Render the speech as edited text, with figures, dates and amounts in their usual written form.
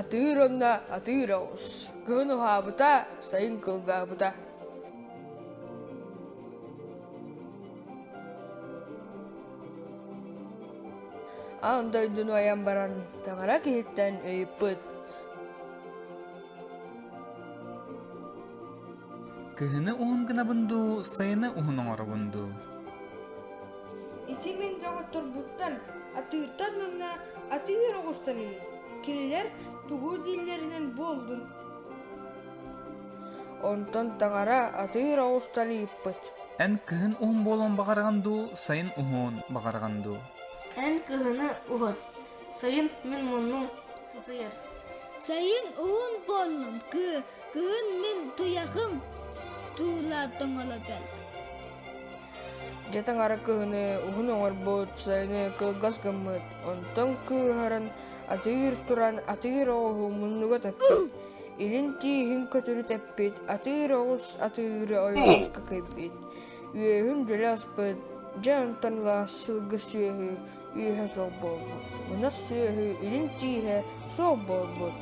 Атыыр уонна атыыр оҕус Кыһын уһаабыта, сайын кылгаабыта. Аан дойдуну айан баран таҥара киһиттэн ыйыппыт: Кыһыны уһун гынабын дуу, сайыны уһун оҥоробун дуу? Ити мин доҕотторбуттан, атыыртан уонна атыыр оҕустан ыйыт. Кинилэр тугу дииллэринэн буоллун. Онтон таҥара атыыр оҕустан ыйыппыт. Эн кыһын уһун буолуон баҕараҕын дуу, сайын уһуон баҕараҕын дуу? Эн кыһыны уһут, сайын мин муннум сытыйар. Сайын уһун буоллун, кыһын мин туйахым туула тоҥоло бэрт. Дьэ таҥара кыһыны уһун оҥорбут, сайыны кылгас гыммыт, онтон кыыһыран атыыр туран атыыр оҕуһу муннуга тэппит, илин тииһин көтүрү тэппит, атыыр оҕус атыыры ойоҕоско кыйбыт, үөһүн дьөлө аспыт, дьэ онтон ыла сылгы сүөһү үөһэ суох буолбут, ынах сүөһү илин тииһэ суох буолбут.